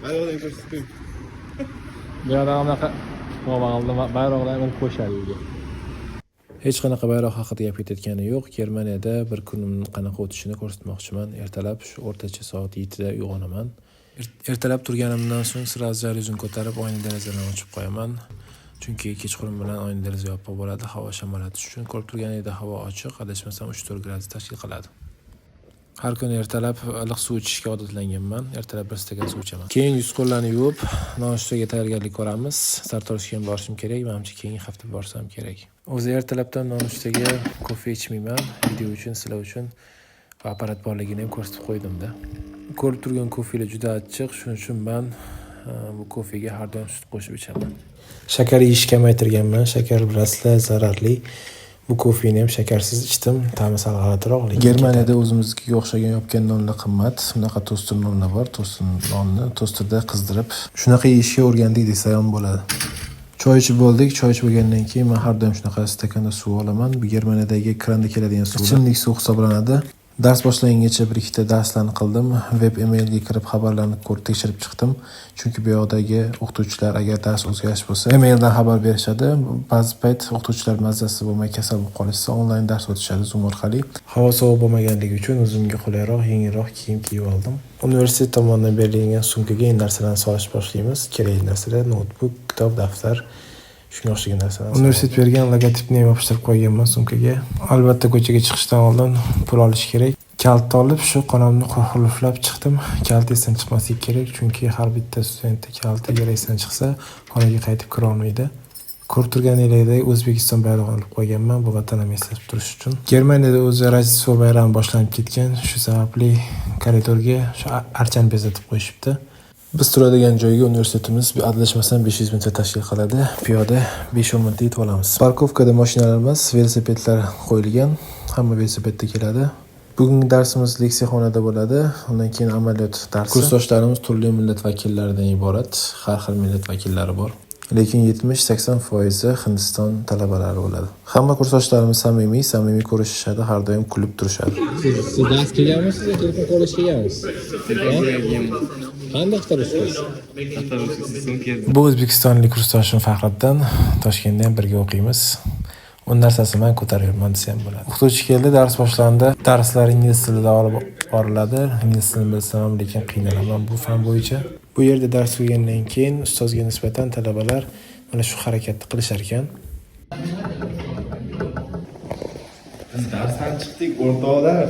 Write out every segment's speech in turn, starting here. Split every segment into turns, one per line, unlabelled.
Bayroqdan ko'rsatib qo'ying.
Bu yoqda anaqa bayroqlar ilib qo'yishadi uyga.
Hech qanaqa bayroq haqida gap ketayotgani yo'q. Germaniyada bir kunim qanaqa o'tishini ko'rsatmoqchiman. Ertalab shu o'rtacha soat 7 da uyg'onaman. Ertalab turganimdan so'ng сразу jalyuzini ko'tarib oyna derazalarni ochib qo'yaman. Chunki kechqurun bilan oyna deraza yopiq bo'ladi, havo shamollatish uchun. Ko'rib turganingizdek havo ochiq, adashmasam 3-4 gradus tashkil qiladi. Har kuni ertalab iliq suv ichishga odatlanganman. Ertalab bir stakan suv ichaman. Keyin yuz qo'llarni yuvib, nonushtaga tayyorgarlik ko'ramiz. Sartaroshga ham borishim kerak, manimcha keyingi hafta borsam kerak. O'zi ertalabdan nonushtaga kofe ichmayman. Video uchun, sizlar uchun va apparat borligini ham ko'rsatib qo'ydim-da. Ko'rib turgan kofelar juda achchiq, shuning uchun men bu kofega har doim sut qo'shib ichaman. Shakar yeyishni kamaytirganman. Shakar bilasizlar zararli. Bu kofeni ham shakarsiz ichdim, ta'mi sal g'alatiroq, lekin Germaniyada o'zimiznikiga o'xshagan yopgan nonlar qimmat. Bunaqa toster nonlar bor. Toster nonni tosterda qizdirib, shunaqa yeyishga o'rgandik desa ham bo'ladi. Choy ichib bo'ldik. Choy ichib bo'lgandan keyin men har doim shunaqa stakanda suv olaman. Bu Germaniyadagi kranda keladigan suv. Ichimlik suv hisoblanadi. Dars boshlangungacha bir ikkita darslarni qildim. Web emailga kirib xabarlarni ko'rib tekshirib chiqdim. Chunki bu yoqdagi o'qituvchilar agar dars o'zgarish bo'lsa, emaildan xabar berishadi. Ba'zi payt o'qituvchilar mazasi bo'lmay kasal bo'lib qolishsa, onlayn dars o'tishadi Zoom orqali. Havo sovuq bo'lmaganligi uchun o'zimga qulayroq, yengilroq kiyim kiyib oldim. Universitet tomonidan berilgan sumkaga endi narsalarni solish boshlaymiz. Kerakli narsalar: noutbuk, kitob, daftar, shunga o'xshagan narsalar. Universitet bergan logotipni ham yopishtirib qo'yganman sumkaga. Albatta ko'chaga chiqishdan oldin pul olish kerak. Kalta olib shu xonamni qulflab chiqdim. Kalta esdan chiqmasligi kerak, chunki har bitta studentda kalta agar esdan chiqsa, xonaga qaytib kira olmaydi. Ko'rib turganingizdek O'zbekiston bayrog'ini olib qo'yganman, bu vatanimni eslatib turish uchun. Germaniyada o'zi Rojdestvo bayrami boshlanib ketgan, shu sababli koridorga shu archani bezatib qo'yishibdi. Biz turadigan joyga universitetimiz adashmasam 500 metr tashkil qiladi. Piyoda 5-10 minutda yetib olamiz. Парковка da mashinalar emas, velosipedlar qo'yilgan. Hamma velosipedda keladi. Bugungi darsimiz leksiya xonada bo'ladi. Undan keyin amaliyot darsi. Kursdoshlarimiz turli millat vakillaridan iborat. Har xil millat vakillari bor. Lekin 70-80% Hindiston talabalari bo'ladi. Hamma kursdoshlarimiz samimiy, samimiy ko'rishishadi, har doim kulib turishadi.
Siz dars kelganmisiz yo telefon ko'rishga kelganmisiz? Qanday qidirishsiz?
Bu o'zbekistonlik kursdoshim Faxriddin. Toshkentda ham birga o'qiymiz. Uni narsasini man ko'taryapman desa ham bo'ladi. O'qituvchi keldi, dars boshlandi. Darslar ingliz tilida olib boriladi. Ingliz tilini bilsam ham, lekin qiynalaman bu fan bo'yicha. Bu yerda dars tugagandan keyin ustozga nisbatan talabalar mana shu harakatni qilishar ekan.
Biz darsdan chiqdik, o'rtoqlar.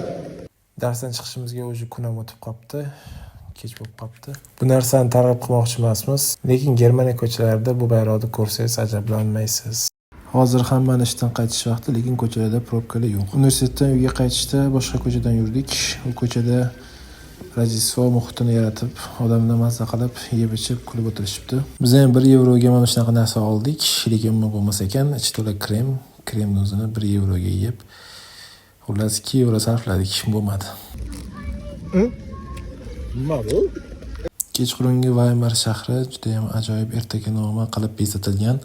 Darsdan chiqishimizga уже kun ham o'tib qolibdi. Kech bo'lib qolibdi. Bu narsani targ'ib qilmoqchi emasmiz, lekin Germaniya ko'chalarida bu bayroqni ko'rsangiz ajablanmaysiz. Hozir hammani ishdan qaytish vaqti, lekin ko'chalarda probkalar yo'q. Universitetdan uyga qaytishda boshqa ko'chadan yurdik. U ko'chada Rojdestvo muhitini yaratib, odamlar mazza qilib, yeb ichib, kulib o'tirishibdi. Biz ham 1 yevroga mana shunaqa narsa oldik, lekin umuman bo'lmas ekan. Ichi to'la krem, kremni o'zini 1 yevroga yeb, xullas 2 yevro sarfladik, bo'lmadi.
Nima bu?
Kechqurungi Vaymar shahri juda ham ajoyib ertaginoma qilib bezatilgan.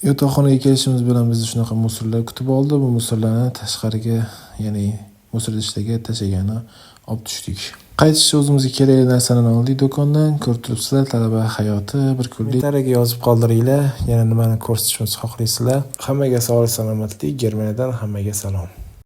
Yotoqxonaga kelishimiz bilan bizni shunaqa мусор lar kutib oldi. Bu мусор larni tashqariga, ya'ni мусор idishiga tashlagani olib tushdik. Qaytishda o'zimizga kerakli narsalarni oldik do'kondan. Ko'rib turibsizlar, talaba hayoti bir kunlik. Kommentariyaga yozib qoldiringlar, yana nimani ko'rsatishimizni xohlaysizlar. Hammaga sog'lik, salomatlik, Germaniyadan hammaga salom.